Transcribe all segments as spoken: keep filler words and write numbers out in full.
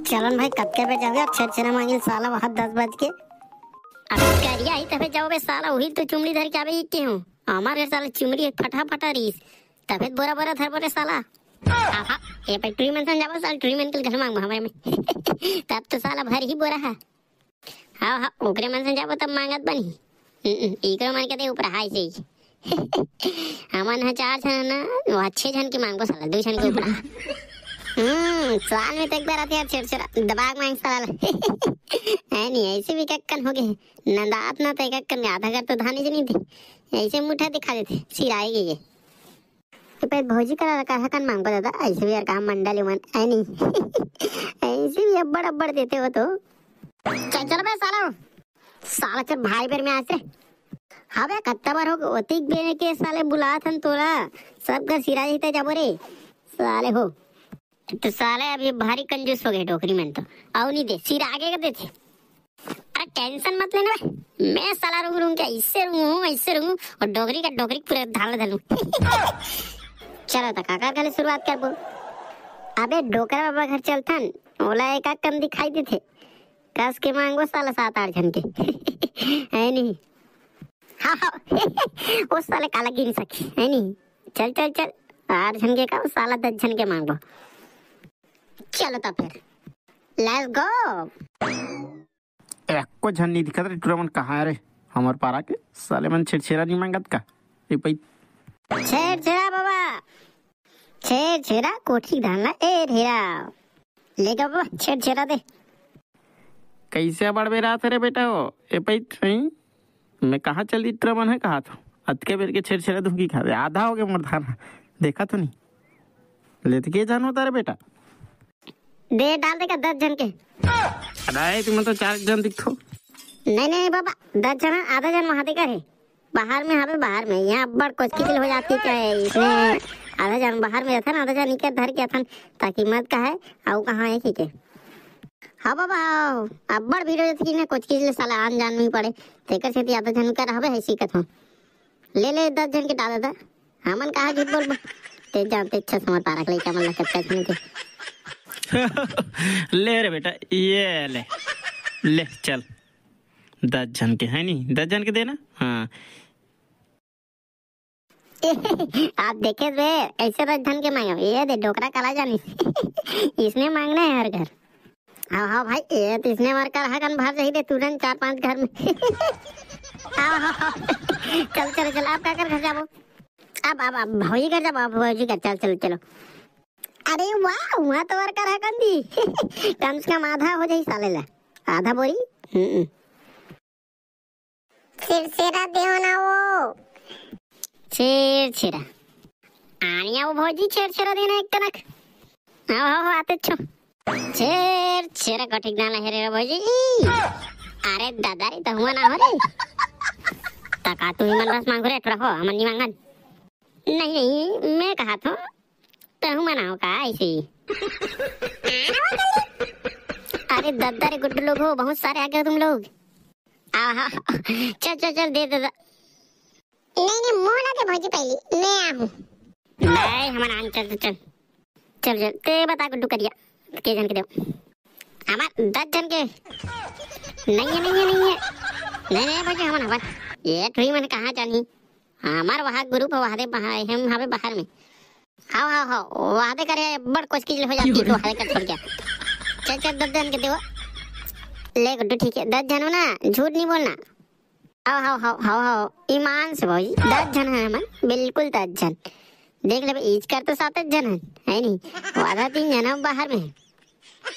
चलन भाई, कतके बजे जाबे यार, छेरछेरा मांगिल साला वहाँ दस बज के। अब करिया ही तबे जाओ बे साला, वही तो चुमड़ी धर के आबे ही के हूँ। हमारे साला चुमड़ी फटा फटा रहीस, तबे बोरा बोरा धर बोरे साला। आहा, ए भाई टुरी मन सन जाबो साला, टुरी मन के घर मांगबो हमारे में। तब तो साला भर ही बोरा है। हाँ, हाँ, ओकरे मन सन जाबो तब मांगत बनही। हम्म, इकरो मन के दे ऊपर हाय से ही। हमन ह चार झन ना, वो छह झन के मांगबो साला, दू झन के ऊपर। हम्म, साल में तो एक बार आथे यार छेरछेरा, दबा के मांग साला। है नहीं, ऐसे भी कक्कन हो गए। नंदात ना तो एक कक्कन आधा घर तो धान ही नहीं थे। ऐसे मुठा दिखा देते, सिराए गए। तो पे भौजी करा रखा है कन मांगबो दादा, ऐसे भी यार काम मंडल मन, है नहीं। ऐसे भी अब्बड़ अब्बड़ देते हो तो। चल, चल बे साला। साला चल भारी बेर में आस रे। हाँ बे, कत्ता बार हो गए, ओतिक बेर के साले बुलात हन तोला। सब घर सिरा जहिते जाबो रे। साले हो। तो साले अभी भारी कंजूस हो गए डोकरी मन तो। अउ नहीं दे, सिरा आगे कर देते। अरे टेंशन मत लेना बे। मैं साला रूंग रूंग के ऐसे रूंग हूँ, ऐसे रूंग हूँ। और डोकरी का डोकरी पूरे धाल धलूं। चलो तो काकर गले शुरुआत करबो। अबे डोकरा बाबा घर चलथन, ओला एक कम दिखाई देथे। कस के मांगो साला सात आठ झन के। है नहीं? हाँ, हाँ। वो साले काला गिन सके, है नहीं? चल, चल, चल। आठ झन के का, साला दस झन के मांगबो। चलो तो फिर। Let's go। एको झन नहीं दिखत रे, टुरा मन कहाँ रे? हमर पारा के साले मन छेरछेरा नहीं मांगत का? ए पई। छेरछेरा बाबा। छेरछेरा कोठी धान ला ए ढेरा। ले गा बाबा, छेरछेरा दे। कैसे बड़बेरात रे बेटा हो? ए पई थई। मैं कहाँ चल दी टुरा मन है कहा था। अतके बेर के छेरछेरा धुकी खा दे। आधा हो गया मोर धान। देखा तो नहीं। लेत के जानो तारे बेटा। दे डाल देगा दस झन के। अरे तुम तो चार झन दिखथो। नहीं, नहीं बाबा, दस झन, आधा झन वहाँ दे करे। बाहर में हवे, बाहर में। यहाँ अब्बड़ कोचकिचल हो जाती, चाहे इसने आधा झन बाहर में रहता ना, आधा झन इकर धर के अथन, ताकि मत कहे, आऊ कहाँ है, ठीक है। हाँ बाबा, हाँ, अब्बड़ भीड़ हो जाती कि ना, कोचकिचल साला आन जान नहीं पड़े, तेकर सेती आधा झन कर हवे, है सीखत हूँ। ले, ले, दस झन के डाल दे। हमन कहाँ झूठ बोलबो? ते जानते अच्छा समझ पारा के लइका मन ला कच्चा झन के। ले रे बेटा, ये ले। ले, चल। दस झन के, है नी? दस झन के देना? हाँ। आप देखे बे, ऐसे दस झन के मांगे। ये दे, डोकरा काला जानी। इसने मांगना है हर घर। हाँ, हाँ भाई, ये तो इसने मार कर हकन भर जाही दे तुरंत चार पांच घर में। हाँ, हाँ, हाँ। चल, चल, चल, आप काकर घर जाबो? अब, अब, अब भौजी घर जाबो, अब भौजी घर, चल, चल, चलो। अरे वाह, वहाँ तो वर्कर है कंदी। कम से कम आधा हो जाही साले ला। आधा बोरी? हम्म। छेरछेरा देव ना वो। छेरछेरा। आनिया वो भौजी छेरछेरा देना एक कनक। आओ, आओ, आओ, आते छो। छेरछेरा कठिक दाना हेरे रे भौजी। अरे दादा रे, तो हुआ ना हो रे। तका तू ही मन बस मांगो रे, रहो, हमन नहीं मांगन। नहीं, नहीं, मैं कहा था, तहु मनाओ का ऐसे ही? अरे दद्दा रे गुड्डू लोग हो, बहुत सारे आ गए तुम लोग। आहा, चल, चल, चल, दे, दे, दे। नहीं, नहीं, मोला दे भौजी पहली, मैं आहूँ। नहीं, हमन आन, चल, चल, चल। चल, चल, ते बता गुड्डू करिया, के झन के देव? हमार दस झन के। नहीं है, नहीं है, नहीं है। नहीं, नहीं, भौजी, हमन, हमन। ये ठुई मन कहाँ जानी? हमार वहाँ ग्रुप है, वहाँ दे बाहर, हम हवे बाहर में। हाव, हाव, हाव, वहाँ दे करे बड़ कोचकिचल हो जाती तो हवे कर छोड़ गया। चल, चल, दस झन के देव। ले गुड्डू, ठीक है, दस झन हो ना, झूठ नहीं बोलना। हाव, हाव, हाव, हाव, हाव, ईमान से भौजी, दस झन है हमन, बिल्कुल दस झन। देख ले, इच कर तो सात झन है, है नहीं? वो आधा तीन झन है बाहर में है।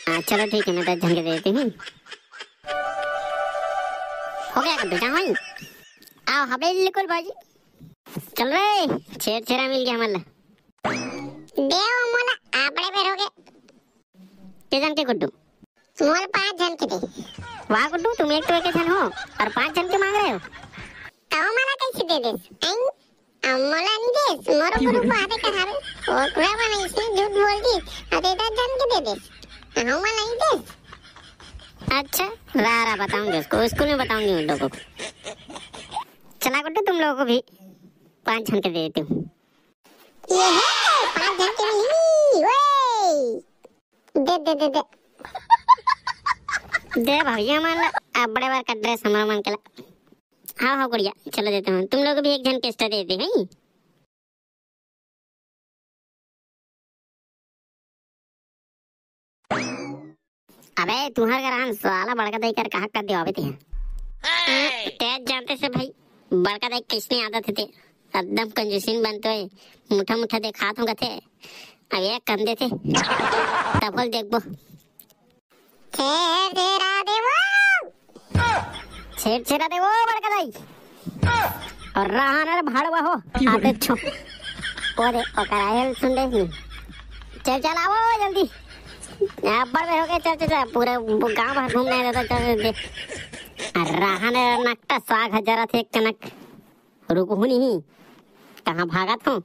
हाँ, चलो ठीक है, मैं दस झन के दे देती हूँ। हो गया गुड्डू, जा वहीं। आओ, हाँ, बिल्कुल भौजी। चल रे, छेरछेरा मिल गया हमन ला। देव मोला, आपड़े बेर हो गए। के झन के गुड्डू? मोला पाँच झन के दे। वाह गुड्डू, तुम एक तो एक झन हो और पाँच झन के मांग रहे हो। तो मोला कैसे दे देस? हैं? अब मोला नहीं देस, मोरो गुरु को आते कहावे। वो पूरा बना इसने झूठ बोल दी। अरे दस झन के दे देस। हाँ, मोला नहीं देस। अच्छा, रहा, रहा, बताऊंगी उसको, स्कूल में बताऊंगी उन लोगों को। चला गुड्डू, तुम लोगों को भी पाँच झन के दे देती हूँ। ये है, पाँच झन के मिली, ओए। दे, दे, दे, दे। दे भैया मन ला, अब्बड़े बार का ड्रेस हमर मन के ला। हाँ, हाँ, गुड़िया, चलो देते हैं। तुम लोग भी एक झन के extra दे दे, हैं? अबे, तुहर घर आन साला बड़का दाई कर कहा कर देवाबे ते। तेज जानते से भाई, बड़का दाई कैसने आदत हे ते, एकदम कंजूसिन बनतो हे, मुठा मुठा देखात हूँ कथे, अब एक कम देते, तब होल देखबो। छेरछेरा देवो। छेरछेरा देवो बड़का दाई। अउ रहा न रे भाड़वा हो। आते छो। ओ दे, ओकर आयल सुन दे नहीं। चल, चल, आवो जल्दी। अब्बड़ बेर हो गे, चल, चल, चल। पूरे गांव भर घूमना हे दादा, चल, चल, दे। अउ रहा न रे नकटा साग ह जरत हे एक कनक। रुकहू नहीं। कहाँ भागत हूँ?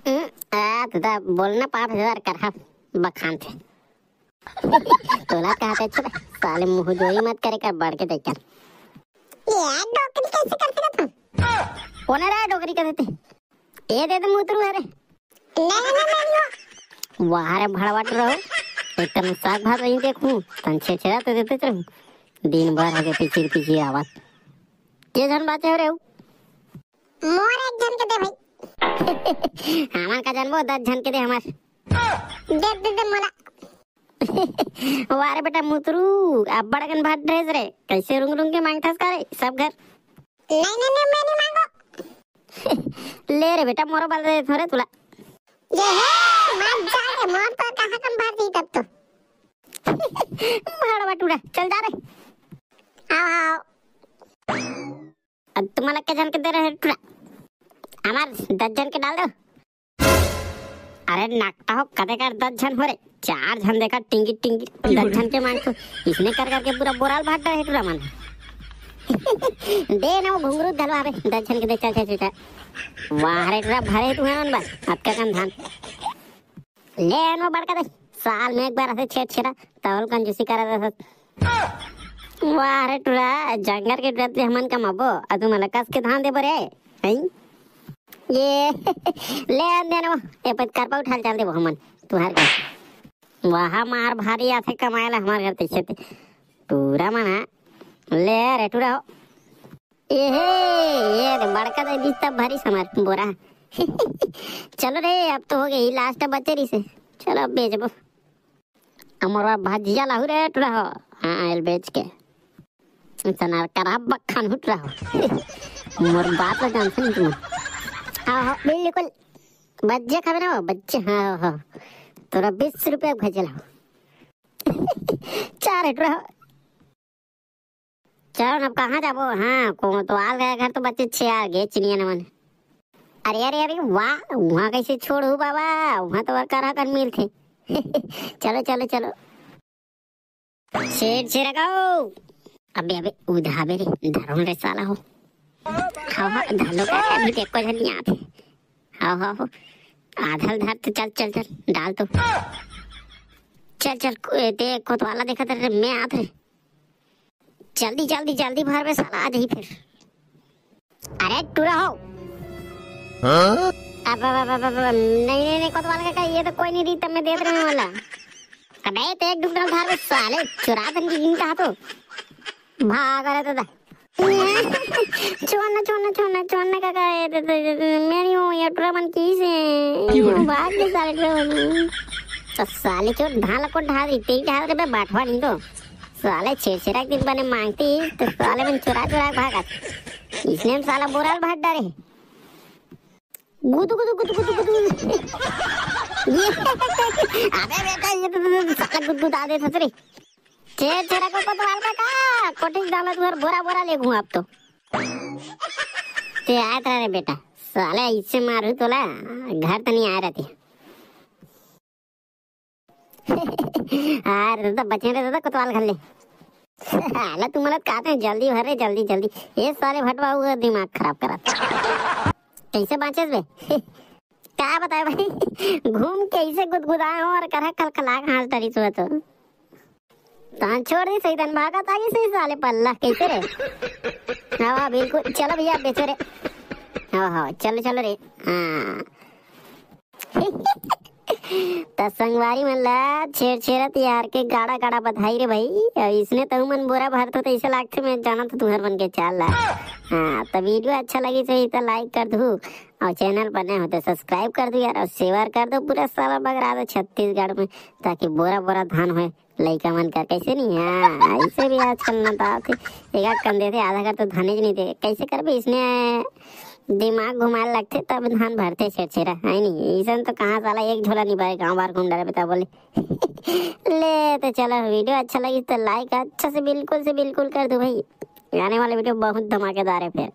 हम्म, आ, दादा, बोलना पाप हे यार, करहा बखान थे। तोला कहत हे, चुप, साले मुंह जोरी मत करे कर, बढ़ के देख कर। ये डोकरी कैसे कर सकत हूँ? कोन रे डोकरी कर देते? ए दे दे मुतरू हरे। नहीं, नहीं, नहीं, नहीं। वाह रे भड़वाट रहो। एक तन साग भात नहीं देखूं, तन छेरछेरा तो देते चलूं। दिन भर हगे पिचिर पिचिर आवाज। के झन बाचे हो रे? मोर एक झन के दे भाई। हमन का जनबो दस झन के दे हमर। दे, दे, दे मोला। वाह रे बेटा मुतरू, अब्बड़ अकन भात ड्रेस रे, कैसे रुंग रुंग के मांगथस का रे सब घर? नहीं, नहीं, नहीं, मैं नहीं मांगो। ले रे बेटा, मोरो बल दे थोरे तुला। ये हे, मत जा रे, मोर तो कहाँ कम भात दी तब तो। मार बटूरा, चल जा रे। आओ, आओ। अब तुम्हारा के झन के दे रहे टूरा? हमार दस झन के डाल दो। अरे नाकटा हो, कते कर दस झन हो रे, चार झन देखा टिंगी टिंगी, दस झन के मांगथो, इसने कर करके पूरा बोराल भात डरे टूरा मन। दे ना वो घुंगरू धलवा बे, दस झन के दे, चल, चल, चल, चल। वाह रे टूरा, भरे तू है मन बस, अतका कन धान। ले आन वो बड़का दे, साल में एक बार ऐसे छेरछेरा, तौल कंजूसी करा दे। वाह रे टूरा, जंगल के टूरा ते हमन कमाबो, अ तू मन कस के धान देबो रे, हैं? ये, ले आन देना वो, ए पत करपा उठा ले चल देबो हमन, तुहार घर। वाह, मार भारी आथे कमाए ला हमार घर तैसे ते। टूरा मना, ले रे टूरा हो। ए हे, ये रे बड़का दे दिस तब भारी समार बोरा। चलो रे, अब तो हो गई, लास्ट बचे रही से। चलो अब बेचबो। अमरवा भजिया लाहू रे टूरा हो। हाँ, एल बेच के। सनार करा बखान हुट रहा हो। मोर बात ला जानते नहीं तुम। हाँ, हाँ, बिल्कुल। बच्चे खावे ना वो, बच्चे, हाँ, हाँ, हाँ। तोरा बीस रुपया भजिया लाहू। चार हट रहा। चलो अब कहाँ जाबो? हाँ, कोतवाल के घर तो बच्चे छे आ गे चिनिया नमन। अरे, अरे, अरे, वाह, वहाँ कैसे छोड़ू बाबा, वहाँ तो और करा कर मिलथे। चलो, चलो, चलो। छेरछेरा गाओ। अबे, अबे, उधाबे रे, धरोन रे साला हो। हाँ, हाँ, धालो का रे, अभी तो एको झन नहीं आते। हाँ, हाँ, हो। आधा ल धर तो चल, चल, चल, डाल तो। चल, चल, को-, ए, ते कोतवाला देखत रे, मैं आत रे। जल्दी, जल्दी, जल्दी भर बे साला, आ जाही फिर। अरे टूरा हो। हाँ? अब, अब, अब, अब, अब, नहीं, नहीं, नहीं, कोतवाल काका, ये तो कोई नहीं दी, तब मैं देत रहे वाला। अबे, ते एक ढुकना धार बे साले, चुरा तन की गिन कहा तो। भाग रहे दादा। छोड़ना, छोड़ना, छोड़ना, छोड़ना काका, ये तो, तो, तो, तो, मैं नहीं हूँ, ये टूरा मन की से। क्यों? भाग के साले टूरा मन। तो साले चोर ढाल को ढाल रही, तेरी ढाल रे बे बाठवा नहीं तो। साले छेरछेरा के दिन बने मांगती, तो साले मन चुरा चुरा के भागत। इसने हम साला बोराल भाग डारे। गुदु, गुदु, गुदु, गुदु, गुदु। ये, अबे बेटा, ये तो, तो, तो साला गुदगुदा दे ससुरी। छेरछेरा को कोतवाल काका, कोठी डाला तू हर बोरा बोरा ले घूम आप तो। ते आए तेरा रे बेटा, साले इससे मारू तोला, घर तो नहीं आए रहती। अरे दादा, बचे रे दादा, कोतवाल घर ले। साला तुम लोग कहते हैं जल्दी भर रे, जल्दी, जल्दी। ये साले भटवा हुआ दिमाग खराब करा। कैसे बांचेस बे? का बताए भाई, घूम के ऐसे गुदगुदाए हो और करा खलखला के हाथ डरी सुबह तो। तान छोड़ दी सही, तन भागा था ये सही साले पल्ला, कैसे रे? हाँ, हाँ, बिल्कुल। चलो भैया, बेचो रे। हाँ, हाँ, चलो, चलो रे। हाँ। त संगवारी मन ला छेरछेरा तिहार के गाड़ा गाड़ा बधाई रे भाई। अउ इसने तहू मन बोरा भरथो त ऐसे लागथे मैं जानत हूँ तुहर मन के चाल ला। हाँ, त वीडियो अच्छा लगी सही त लाइक कर दू, अउ चैनल पर नए हो त सब्सक्राइब कर दू यार, अउ शेयर कर दो पूरा साला बगरा दो छत्तीसगढ़ में, ताकि बोरा बोरा धान होए लइका मन कर, कैसे नहीं? हाँ, ऐसे भी आजकल न तो आते, एक आध कन देते, आधा कर तो धाने ज नहीं दे, कैसे करबे इसने दिमाग घुमाए लगथे तब धान भरथे छेरछेरा, है नहीं? इसन तो कहाँ साला एक झोला नहीं भरे, गाँव बार घूम डरे बता बोले। ले तो चलो, वीडियो अच्छा लगी तो लाइक अच्छा से बिल्कुल से बिल्कुल कर दो भाई, आने वाला वीडियो बहुत धमाकेदार है फिर।